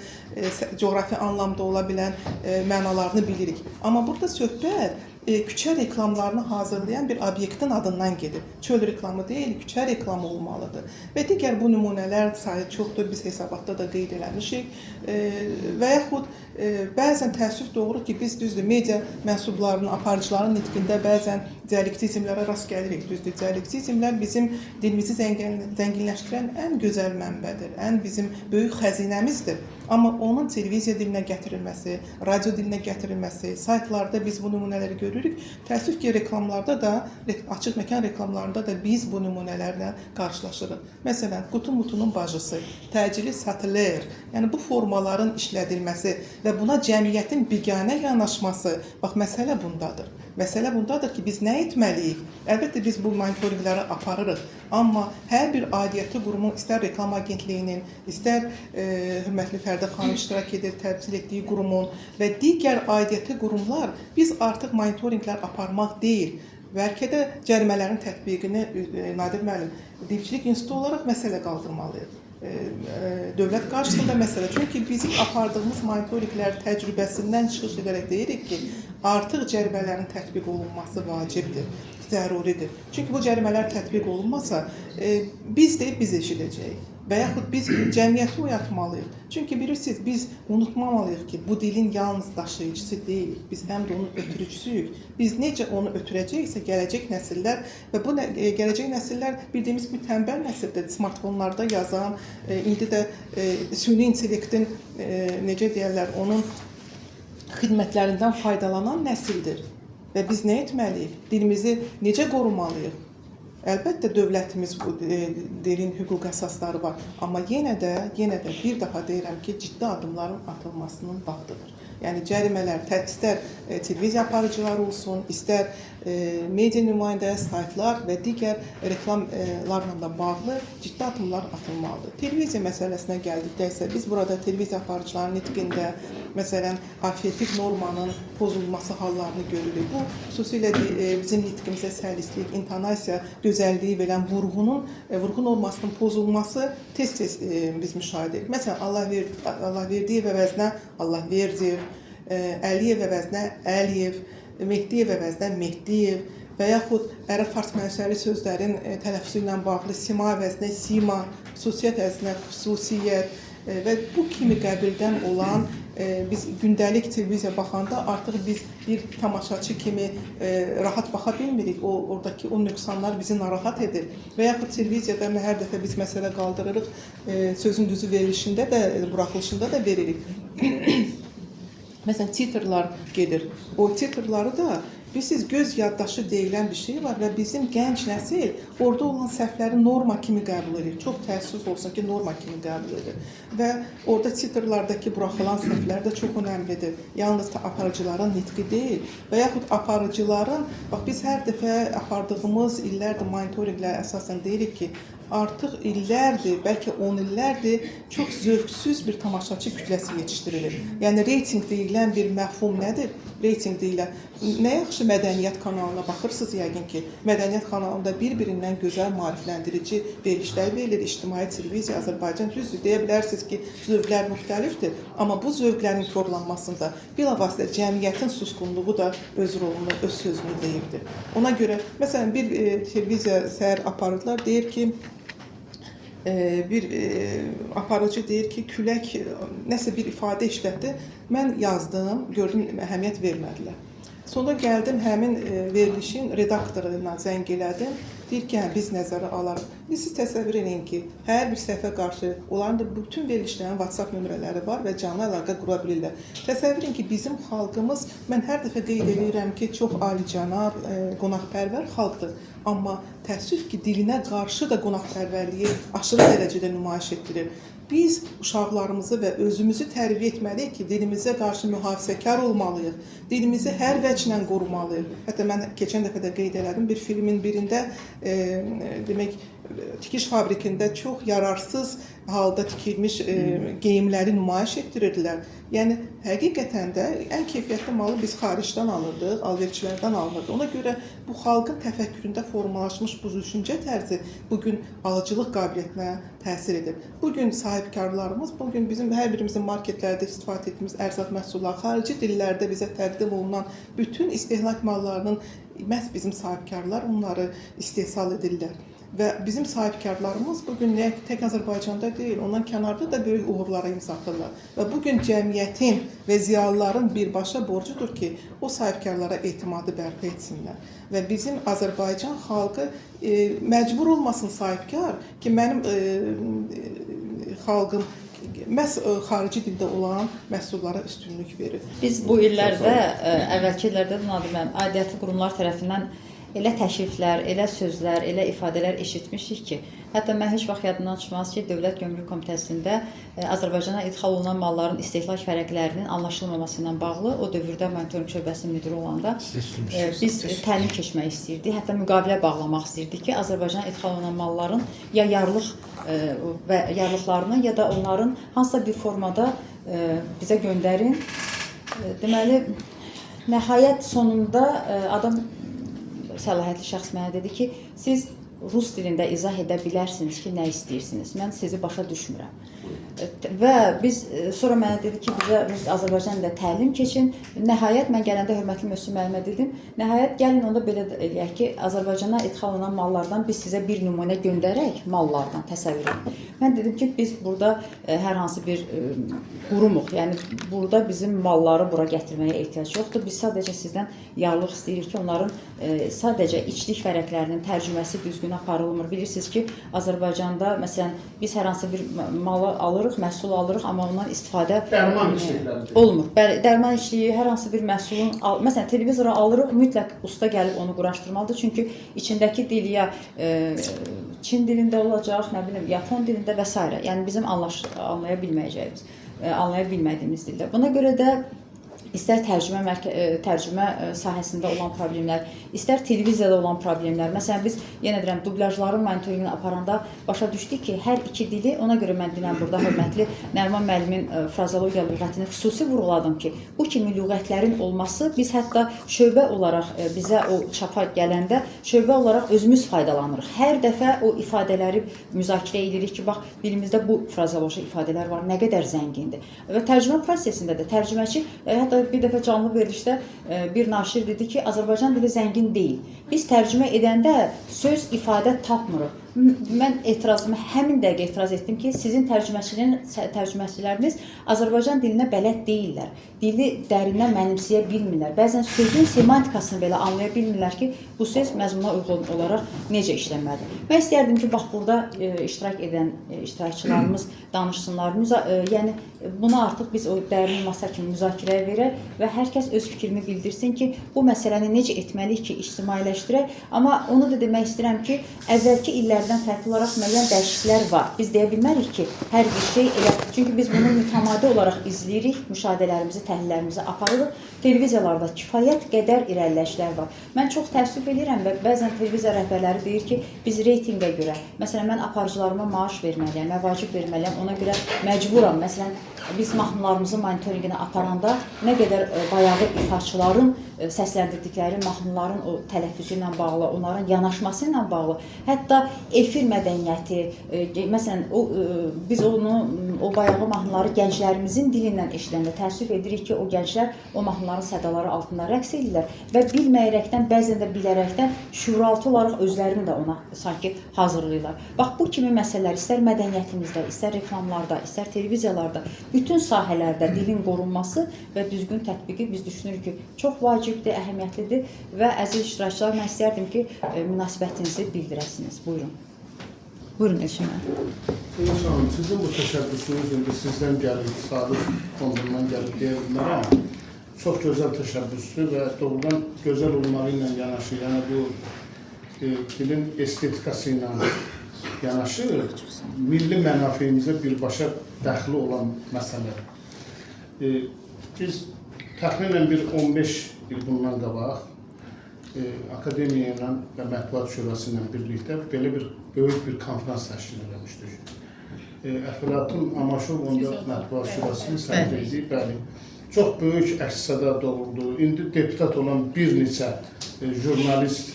coğrafi anlamda ola bilən mənalarını bilirik. Amma burada söhbət küçə reklamlarını hazırlayan bir obyektin adından gedir. Çöl reklamı deyil, küçə reklamı olmalıdır. Və digər bu nümunələr sayı çoxdur, biz hesabatda da qeyd eləmişik. Və yaxud bəzən təəssüf doğru ki, biz düzdür, media mənsublarının, aparıcıların nitqində bəzən dialektizmlərə rast gəlirik. Düzdür, dialektizmlər bizim dilimizi zənginləşdirən ən gözəl mənbədir, ən bizim böyük xəzinəmizdir. Amma onun televiziya dilinə gətirilməsi, radio dilinə gətirilməsi, saytlarda biz bu nümunələri görürük. Təəssüf ki, reklamlarda da, açıq məkan reklamlarında da biz bu nümunələrlə qarşılaşırıq. Məsələn, qutu mutunun bacısı, təcili satılır. Yəni bu formaların işlədilməsi və buna cəmiyyətin biganə yanaşması, bax məsələ bundadır. Məsələ bundadır ki, biz nə etməliyik? Əlbəttə biz bu monitorinqləri aparırıq, amma hər bir aidiyyəti qurumun, istər reklam agentliyinin, istər hörmətli Fərdə xanım iştirak edir, təmsil etdiyi qurumun və digər aidiyyəti qurumlar, biz artıq monitorinqlər aparmaq deyil, bəlkə də cərimələrin tətbiqini Nadir müəllim, Dilçilik İnstitutu olaraq məsələ qaldırmalıyıq. Dövlət qarşısında məsələ. Çünki bizim apardığımız monitorinqlər təcrübəsindən çıxış edərək deyirik ki, artıq cərimələrin tətbiq olunması vacibdir, zəruridir. Çünki bu cərimələr tətbiq olunmasa, biz deyib biz eşidəcəyik və yaxud biz cəmiyyəti oyatmalıyıq. Çünki bilirsiniz, biz unutmamalıyıq ki, bu dilin yalnız daşıyıcısı deyilik, biz həm də onun ötürücüsüyük. Biz necə onu ötürəcəksə, gələcək nəsillər və bu gələcək nəsillər bildiyimiz kimi tənbəl nəsildir. Smartfonlarda yazan, indi də süni intellektin, necə deyərlər, onun xidmətlərindən faydalanan nəsildir. Və biz nə etməliyik? Dilimizi necə qorumalıyıq? Əlbəttə dövlətimiz bu dilin hüquq əsasları var, amma yenə də bir daha deyirəm ki, ciddi addımların atılmasının vaxtıdır. Yəni cərimələr, istər televiziya aparıcıları olsun, istər media nümayəndələri, saytlar və digər reklamlarla da bağlı ciddi addımlar atılmalıdır. Televiziya məsələsinə gəldikdə isə biz burada televiziya aparıcılarının nitqində, məsələn, afetiv normanın pozulması hallarını görürük. Bu xüsusilə bizim nitqimizə səlislik, intonasiya, gözəlliyi verən vurğu normasının pozulması tez-tez biz müşahidə edirik. Məsələn, Allah verdiyev əvəzinə Allah verdiyev, Əliyev əvəzinə Əliyev, Mehdiyev əvəzinə Mehdiyev və yaxud ərəb-fars mənşəli sözlərin tələffüzü ilə bağlı sima əvəzinə sima, xüsusiyyət əvəzinə xüsusiyyət və bu kimi qəbildən olan biz gündəlik televiziya baxanda artıq biz bir tamaşaçı kimi rahat baxa bilmirik. Oradakı o nöqsanlar bizi narahat edir. Və yaxud televiziyada hər dəfə biz məsələ qaldırırıq, sözün düzü verilişində də, buraxılışında da veririk. Məsələn, titrlər gedir. O titrləri da bilirsiniz, göz yaddaşı deyilən bir şey var və bizim gənc nəsil orada olan səhvləri norma kimi qəbul edir. Çox təəssüf olsun ki, norma kimi qəbul edir. Və orada titrlardakı buraxılan səhvlər də çox önəmlidir. Yalnız aparıcıların nitqi deyil və yaxud aparıcıların, bax biz hər dəfə apardığımız illərdir monitorinqlər əsasən deyirik ki, artıq illərdir, bəlkə 10 illərdir çox zövqsüz bir tamaşaçı kütləsi yetişdirilir. Yəni reytinq deyilən bir məfhum nədir? Reytinq deyilən. Nə yaxşı Mədəniyyət kanalına baxırsınız yəqin ki, Mədəniyyət kanalında bir-birindən gözəl maarifləndirici verilişlər verilir. İctimai televiziya Azərbaycan, düzdür, deyə bilərsiniz ki, zövqlər müxtəlifdir, amma bu zövqlərin korlanmasında bilavasitə cəmiyyətin susqunluğu da öz rolunu, öz sözünü deyibdir. Ona görə, məsələn, bir televiziya səhər aparırlar, deyir ki, bir aparıcı deyir ki, külək nəsə bir ifadə işlətdi. Mən yazdım, gördüm, əhəmiyyət vermədilər. Sonra gəldim həmin verilişin redaktoruna zəng elədim. Deyir ki, hə, biz nəzərə alarıq. Siz təsəvvür edin ki, hər bir səhvə qarşı onların da bütün verilişlərin WhatsApp nömrələri var və canlı əlaqə qura bilirlər. Təsəvvür edin ki, bizim xalqımız, mən hər dəfə qeyd edirəm ki, çox alicənab, qonaqpərvər xalqdır. Amma təəssüf ki, dilinə qarşı da qonaqpərvərliyi aşırı dərəcədə nümayiş etdirir. Biz uşaqlarımızı və özümüzü tərbiyə etməliyik ki, dilimizə qarşı mühafizəkar olmalıyıq. Dilimizi hər vəclə qorumalıyıq. Hətta mən keçən dəfə də qeyd elədim, bir filmin birində demək, tikiş fabrikində çox yararsız halda tikilmiş geyimləri nümayiş etdirirdilər. Yəni həqiqətən də ən keyfiyyətli malı biz xaricdən alırdıq, alverçilərdən alınırdı. Ona görə bu xalqın təfəkküründə formalaşmış bu düşüncə tərzi bu gün alıcılıq qabiliyyətinə təsir edir. Bu gün sahibkarlarımız, bu gün bizim hər birimizin marketlərdə istifadə etdiyimiz ərzaq məhsulları, xarici dillərdə bizə təqdim olunan bütün istehlak mallarının məhz bizim sahibkarlar onları istehsal edirlər. Və bizim sahibkarlarımız bu gün nə tək Azərbaycanda deyil, ondan kənarda da böyük uğurlara imza atırlar. Və bu gün cəmiyyətin və ziyalıların birbaşa borcudur ki, o sahibkarlara etimadı bərpa etsinlər. Və bizim Azərbaycan xalqı məcbur olmasın sahibkar ki, mənim xalqım məhz xarici dildə olan məhsullara üstünlük verir. Biz bu illərdə, əvvəlki illərdə də Nadir müəllim, aidiyyatı qurumlar tərəfindən elə təşriflər, elə sözlər, elə ifadələr eşitmişik ki, hətta mən heç vaxt yadımdan çıxmaz ki, Dövlət Gömrük Komitəsində Azərbaycana idxal olunan malların istehlak vərəqlərinin anlaşılmaması ilə bağlı o dövrdə monitorinq şöbəsinin müdiri olanda biz təlim keçmək istəyirdik, hətta müqavilə bağlamaq istəyirdik ki, Azərbaycana idxal olunan malların ya yarlıq və yarlıqlarını ya da onların hansısa bir formada bizə göndərin. Deməli, nəhayət sonunda adam səlahiyyətli şəxs mənə dedi ki, siz rus dilində izah edə bilərsiniz ki, nə istəyirsiniz. Mən sizi başa düşmürəm. Və biz sonra mənə dedi ki, bizə rus Azərbaycan dilində təlim keçin. Nəhayət mən gələndə hörmətli Möhsün müəllimə dedim, nəhayət gəlin onda belə eləyək ki, Azərbaycana idxal olunan mallardan biz sizə bir nümunə göndərək, mallardan təsəvvür edin. Mən dedim ki, biz burada hər hansı bir qurumuq. Yəni burada bizim malları bura gətirməyə ehtiyac yoxdur. Biz sadəcə sizdən yarlıq istəyirik ki, onların sadəcə içlik vərəqlərinin tərcüməsi düzgün aparılmır. Bilirsiniz ki, Azərbaycanda məsələn biz hər hansı bir malı alırıq, məhsul alırıq, amma ondan istifadə Dərman içlikləri. olmur. Bəli, dərman içliyi hər hansı bir məhsulun, məsələn televizoru alırıq, mütləq usta gəlib onu quraşdırmalıdır. Çünki içindəki dil ya Çin dilində olacaq, nə bilim, Yapon dilində və s. Yəni bizim anlaya bilməyəcəyimiz, anlaya bilmədiyimiz dildə. Buna görə də istər tərcümə tərcümə sahəsində olan problemlər, istər televiziyada olan problemlər. Məsələn, biz yenə deyirəm, dublyajların monitorinqini aparanda başa düşdük ki, hər iki dili, ona görə mən denən burada hörmətli Nəriman müəllimin frazeologiya lüğətini xüsusi vurğuladım ki, bu kimi lüğətlərin olması biz hətta şöbə olaraq bizə o çapa gələndə şöbə olaraq özümüz faydalanırıq. Hər dəfə o ifadələri müzakirə edirik ki, bax dilimizdə bu frazeoloji ifadələr var, nə qədər zəngindir. Və tərcümə prosesində də tərcüməçi hətta bir dəfə canlı verilişdə bir naşir dedi ki, Azərbaycan dili zəngin deyil. Biz tərcümə edəndə söz ifadə tapmırıq. Mən etirazımı həmin dəqiqə etiraz etdim ki, sizin tərcüməçiləriniz Azərbaycan dilinə bələd deyillər. Dili dərindən mənimsəyə bilmirlər. Bəzən sözün semantikasını belə anlaya bilmirlər ki, bu söz məzmuna uyğun olaraq necə işlənməlidir. Mən istəyərdim ki, bax burada iştirak edən iştirakçılarımız danışsınlar. Yəni bunu artıq biz o dərin masa kimi müzakirəyə verək və hər kəs öz fikrini bildirsin ki, bu məsələni necə etməliyik ki, ictimailəşdirək. Amma onu da demək istəyirəm ki, əvvəlki illərdən fərqli olaraq müəyyən dəyişikliklər var. Biz deyə bilmərik ki, hər bir şey elə, çünki biz bunu mütəmadi olaraq izləyirik, müşahidələrimizi, təhlillərimizi aparırıq. Televiziyalarda kifayət qədər irəliləyişlər var. Mən çox təəssüf edirəm və bəzən televiziya rəhbərləri deyir ki, biz reytinqə görə, məsələn, mən aparıcılarıma maaş verməliyəm, məvacib verməliyəm, ona görə məcburam. Məsələn, biz mahnılarımızın monitorinqini aparanda nə qədər bayağı ifaçıların səsləndirdikləri mahnıların o tələffüzü ilə bağlı, onların yanaşması ilə bağlı, hətta efir mədəniyyəti, məsələn, biz onu o bayağı mahnıları gənclərimizin dilindən eşidəndə təəssüf edirik ki, o gənclər o mahnıların sədaları altında rəqs edirlər və bilməyərəkdən, bəzən də bilərəkdən şüuraltı olaraq özlərini də ona sanki hazırlayırlar. Bax, bu kimi məsələlər istər mədəniyyətimizdə, istər reklamlarda, istər televiziyalarda, bütün sahələrdə dilin qorunması və düzgün tətbiqi biz düşünürük ki, çox vacibdir, əhəmiyyətlidir və əziz iştirakçılar, mən istərdim ki, münasibətinizi bildirəsiniz. Buyurun. Buyurun Elçin müəllim. Yunus xanım, sizin bu təşəbbüsünüz indi sizdən gəlir, Sabir fondundan gəlir deyə bilmərəm. Çox gözəl təşəbbüsdür və doğrudan gözəl olmağı ilə yanaşı, yəni bu dilin estetikası ilə yanaşı milli mənafeyimizə birbaşa dəxli olan məsələ. Biz təxminən bir 15 il bundan qabaq akademiya ilə və Mətbuat Şurası ilə birlikdə belə bir böyük bir konfrans təşkil eləmişdik. Əflatun Amaşov onda Mətbuat Şurasının sədri idi, bəli. Çox böyük əks-səda doğurdu. İndi deputat olan bir neçə jurnalist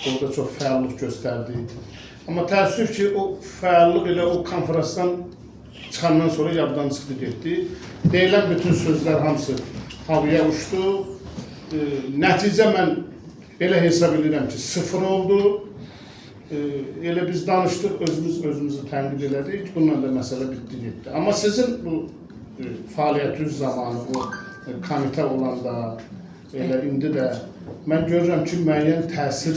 orada çox fəallıq göstərdi. Amma təəssüf ki, o fəallıq elə o konfransdan çıxandan sonra yaddan çıxdı getdi. Deyilən bütün sözlər hamısı havaya uçdu. Nəticə mən elə hesab edirəm ki, sıfır oldu. Elə biz danışdıq, özümüz özümüzü tənqid elədik. Bununla da məsələ bitdi getdi. Amma sizin bu fəaliyyətiniz zamanı o komitə olanda elə indi də mən görürəm ki, müəyyən təsir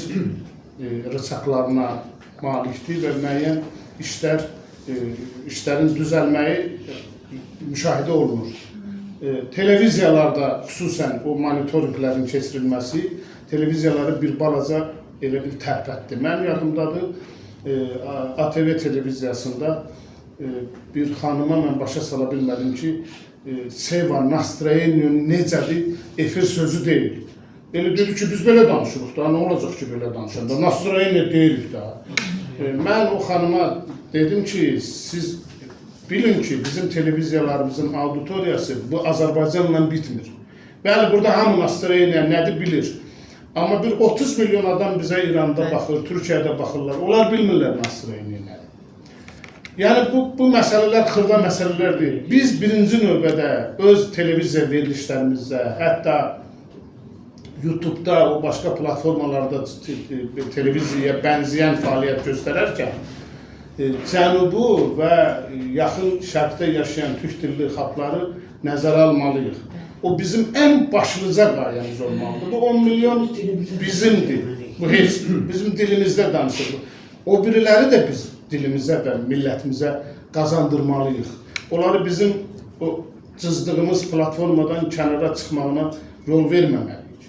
rıçaqlarına malikdir və müəyyən işlər işlərin düzəlməyi müşahidə olunur. Televiziyalarda xüsusən o monitorinqlərin keçirilməsi televiziyaları bir balaca elə bir tərpətdi. Mənim yadımdadır, ATV televiziyasında bir xanıma mən başa sala bilmədim ki, Seva nastroyeniyo necədir, efir sözü deyil. Elə dedi ki, biz belə danışırıq da, nə olacaq ki, belə danışanda, nastroyeniyo deyirik da. Mən o xanıma dedim ki, siz bilin ki, bizim televiziyalarımızın auditoriyası bu Azərbaycanla bitmir. Bəli, burada hamı nastroyeniya nədir bilir. Amma bir 30 milyon adam bizə İranda baxır, Türkiyədə baxırlar. Onlar bilmirlər nastroyeniya nədir. Yəni bu məsələlər xırda məsələlər deyil. Biz birinci növbədə öz televiziya verilişlərimizdə, hətta YouTube-da, o başqa platformalarda televiziyaya bənzəyən fəaliyyət göstərərkən Cənubu və yaxın şərqdə yaşayan türk dilli xalqları nəzərə almalıyıq. O bizim ən başlıca qayəmiz olmalıdır. Bu 10 milyon bizimdir. Bu heç bizim dilimizdə danışır. O biriləri də biz dilimizə və millətimizə qazandırmalıyıq. Onları bizim o cızdığımız platformadan kənara çıxmağına yol verməməliyik.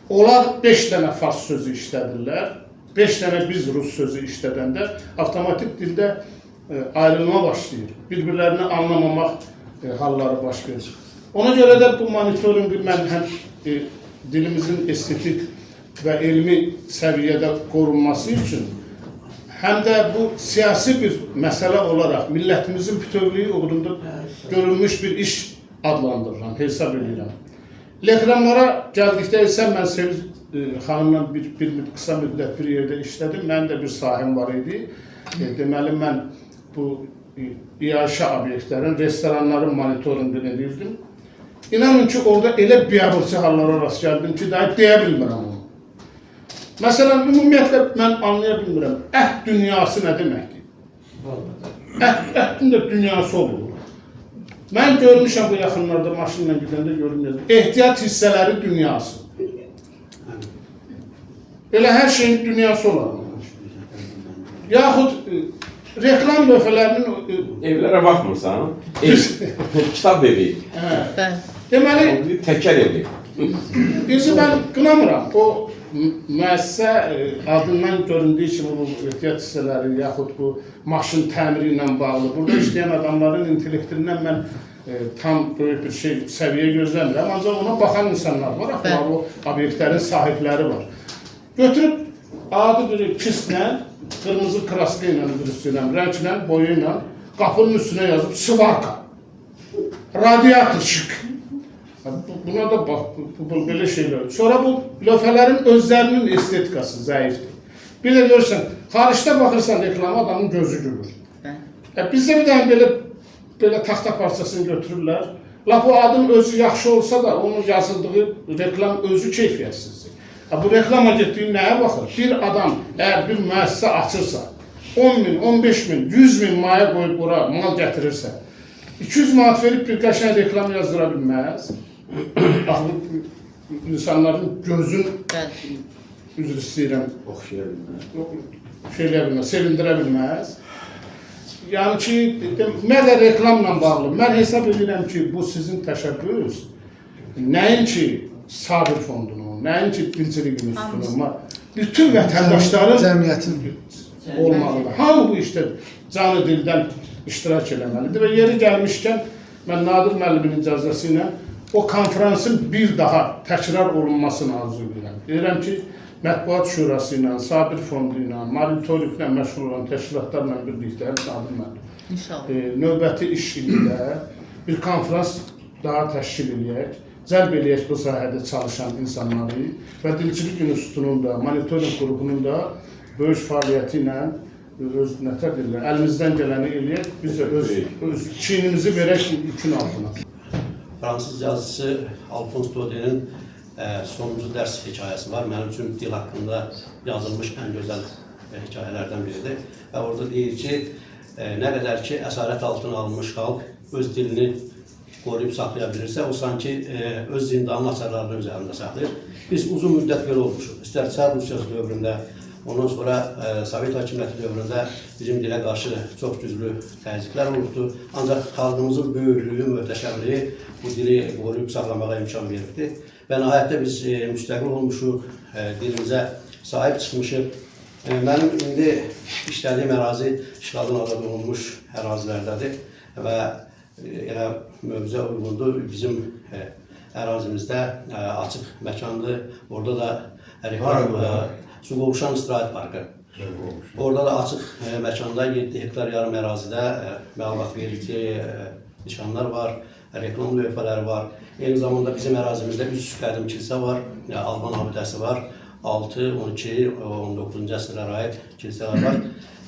Onlar 5 dənə fars sözü işlədirlər. 5 dənə biz rus sözü işlədəndə avtomatik dildə ayrılma başlayır. Bir-birlərini anlamamaq halları baş verir. Ona görə də bu monitorinqi mən həm dilimizin estetik və elmi səviyyədə qorunması üçün, həm də bu siyasi bir məsələ olaraq millətimizin bütövlüyü uğrunda görülmüş bir iş adlandırıram, hesab edirəm. Reklamlara gəldikdə isə mən Sevinç xanımla bir qısa müddət bir yerdə işlədim. Mənim də bir sahəm var idi. Deməli, mən bu iaşə obyektlərin, restoranların monitorinqini edirdim. İnanın ki, orada elə biabırçı hallara rast gəldim ki, daha deyə bilmirəm onu. Məsələn, ümumiyyətlə mən anlaya bilmirəm. Ət dünyası nə deməkdir? Ətin də dünyası olur. Mən görmüşəm bu yaxınlarda maşınla gedəndə görmüşəm. Ehtiyat hissələri dünyası. Elə hər şeyin dünyası olar. Yaxud reklam lövhələrinin Evlərə baxmırsan? Ev, kitab evi. Bəli. Deməli, Təkər evi. Bizi mən qınamıram. O müəssisə adından göründüyü kimi bu ehtiyat hissələri yaxud bu maşın təmiri ilə bağlı burada işləyən adamların intellektindən mən tam böyük bir şey səviyyə gözləmirəm. Ancaq ona baxan insanlar var. Axı o obyektlərin sahibləri var. Götürüb adi bir kislə, qırmızı kraska ilə, üzr istəyirəm, rənglə, boyu ilə qapının üstünə yazıb svarka. Radiator şık. Buna da bax, bu belə şeylər. Sonra bu lövhələrin özlərinin estetikası zəifdir. Bir də görürsən, xaricdə baxırsan reklama adamın gözü gülür. Bizdə bir dənə belə taxta parçasını götürürlər. Lap o adın özü yaxşı olsa da onun yazıldığı reklam özü keyfiyyətsizdir. Bu reklam agentliyi nəyə baxır? Bir adam əgər bir müəssisə açırsa, 10 min, 15 min, 100 min maya qoyub ora mal gətirirsə, 200 manat verib bir qəşəng reklam yazdıra bilməz. Axı bu insanların gözün üzr istəyirəm, Oxşaya bilməz. Şey eləyə bilməz, sevindirə bilməz. Yəni ki, məgər reklamla bağlı, mən hesab edirəm ki, bu sizin təşəbbüs nəinki Sabir fondunun, nəinki Dilçilik İnstitutunun, bütün vətəndaşların cəmiyyətin olmalıdır. Hamı bu işdə canı dildən iştirak eləməlidir və yeri gəlmişkən mən Nadir müəllimin icazəsi ilə O konfransın bir daha təkrar olunmasını arzu edirəm. Deyirəm ki, Mətbuat Şurası ilə, Sabir Fondu ilə, monitorinqlə məşğul olan təşkilatlarla birlikdə, Nadir müəllim, İnşallah. Növbəti iş ilində bir konfrans daha təşkil eləyək, cəlb eləyək bu sahədə çalışan insanları və Dilçilik İnstitutunun da, monitorinq qrupunun da böyük fəaliyyəti ilə öz nətər deyirlər, əlimizdən gələni eləyək, biz də öz çiynimizi verək bu yükün altına. Fransız yazıcısı Alphonse Daudet-in sonuncu dərs hekayəsi var. Mənim üçün dil haqqında yazılmış ən gözəl hekayələrdən biridir. Və orada deyir ki, nə qədər ki əsarət altına alınmış xalq öz dilini qoruyub saxlaya bilirsə, o sanki öz zindanın açarlarını üzərində saxlayır. Biz uzun müddət belə olmuşuq. İstər Çar Rusiyası dövründə, ondan sonra Sovet hakimiyyəti dövründə bizim dilə qarşı çox güclü təzyiqlər olubdur. Ancaq xalqımızın böyüklüyü, möhtəşəmliyi bu dili qoruyub saxlamağa imkan veribdir. Və nəhayətdə biz müstəqil olmuşuq, dilimizə sahib çıxmışıq. Mənim indi işlədiyim ərazi işğaldan azad olunmuş ərazilərdədir və elə mövzuya uyğundur. Bizim ərazimizdə açıq məkandır. Orada da reklam, Suqovuşan istirahət parkı. Orada da açıq məkanda 7 hektar yarım ərazidə məlumat verici nişanlar var, reklam lövhələri var. Eyni zamanda bizim ərazimizdə 3 qədim kilsə var, Alban abidəsi var. 6, 12, 19-cu əsrlərə aid kilsələr var.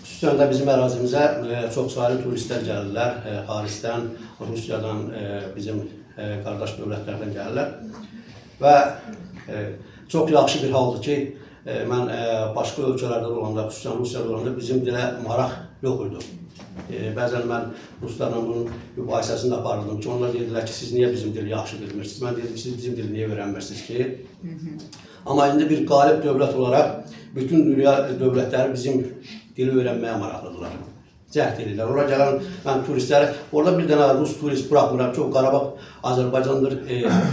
Xüsusən də bizim ərazimizə çox saylı turistlər gəlirlər. Xaricdən, Rusiyadan, bizim qardaş dövlətlərdən gəlirlər. Və çox yaxşı bir haldır ki, mən başqa ölkələrdə olanda, xüsusən Rusiyada olanda bizim dilə maraq yox idi. Bəzən mən ruslarla bunun mübahisəsini də aparırdım ki, onlar deyirdilər ki, siz niyə bizim dili yaxşı bilmirsiniz? Mən dedim, siz bizim dili niyə öyrənmirsiniz ki? Amma indi bir qalib dövlət olaraq bütün dünya dövlətləri bizim dili öyrənməyə maraqlıdırlar. Cəhd edirlər. Ora gələn mən turistləri, orada bir dənə rus turist buraxmıram ki, o Qarabağ Azərbaycandır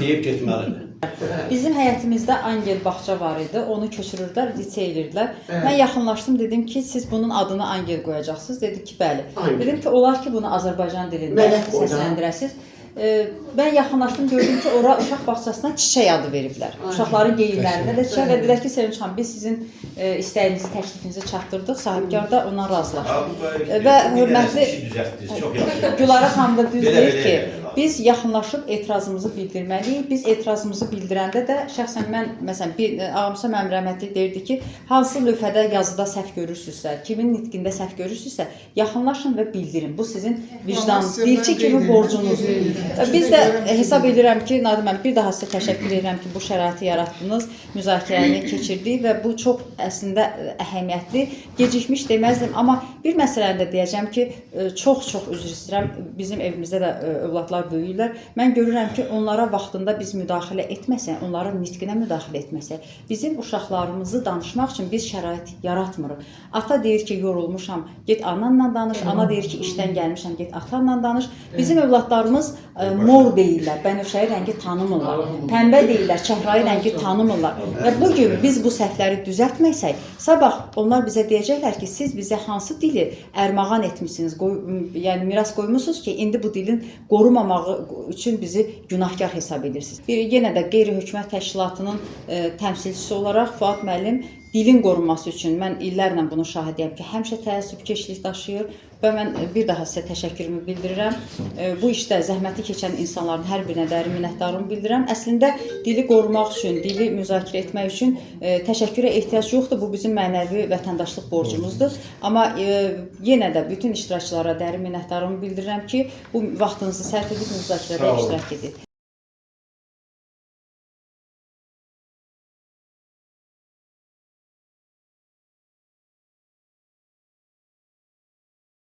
deyib getməlidir. Bizim həyətimizdə Angel bağça var idi. Onu köçürürdülər, lisey edirdilər. Mən yaxınlaşdım, dedim ki, siz bunun adını Angel qoyacaqsınız. Dedi ki, bəli. Angel. Dedim ki, olar ki, bunu Azərbaycan dilində Mələk qoy da. səsləndirəsiz. Mən yaxınlaşdım, gördüm ki, ora uşaq bağçasına çiçək adı veriblər. Uşaqların geyimlərində də çiçək və dedilər ki, Sevinç xanım, biz sizin istəyinizi, təklifinizi çatdırdıq. Sahibkar da ondan razılaşdı. Və hörmətli Çox yaxşı. Gülarə xanım da düz Belə deyir belə ki, eləmək lazım. biz yaxınlaşıb etirazımızı bildirməliyik. Biz etirazımızı bildirəndə də şəxsən mən məsələn bir Ağamsa müəllim rəhmətli deyirdi ki, hansı lövhədə yazıda səhv görürsünüzsə, kimin nitqində səhv görürsünüzsə, yaxınlaşın və bildirin. Bu sizin vicdan, Mən dilçi qeyd kimi edirəm, borcunuzdur. qeyd edirəm. Biz də hesab edirəm ki, Nadir müəllim, bir daha sizə təşəkkür edirəm ki, bu şəraiti yaratdınız, müzakirəni keçirdik və bu çox əslində əhəmiyyətli, gecikmiş deməzdim, amma bir məsələni də deyəcəm ki, çox-çox üzr istəyirəm. Bizim evimizdə də övladlar böyüyürlər. Mən görürəm ki, onlara vaxtında biz müdaxilə etməsək, onların nitqinə müdaxilə etməsək, bizim uşaqlarımızı danışmaq üçün biz şərait yaratmırıq. Ata deyir ki, yorulmuşam, get ananla danış. Ana deyir ki, işdən gəlmişəm, get atanla danış. Bizim övladlarımız mor deyirlər, bənövşəyi rəngi tanımırlar. Pəmbə deyirlər, çəhrayı rəngi tanımırlar. Və bu gün biz bu səhvləri düzəltməsək, sabah onlar bizə deyəcəklər ki, siz bizə hansı dili ərmağan etmisiniz, yəni miras qoymusunuz ki, indi bu dilin qorumamağı üçün bizi günahkar hesab edirsiniz. Bir yenə də qeyri-hökumət təşkilatının təmsilçisi olaraq Fuad müəllim dilin qorunması üçün mən illərlə bunun şahidiyəm ki, həmişə təəssübkeşlik daşıyır və mən bir daha sizə təşəkkürümü bildirirəm. Bu işdə zəhməti keçən insanların hər birinə dərin minnətdarlığımı bildirirəm. Əslində dili qorumaq üçün, dili müzakirə etmək üçün təşəkkürə ehtiyac yoxdur. Bu bizim mənəvi vətəndaşlıq borcumuzdur. Amma yenə də bütün iştirakçılara dərin minnətdarlığımı bildirirəm ki, bu vaxtınızı sərf edib müzakirədə iştirak edin.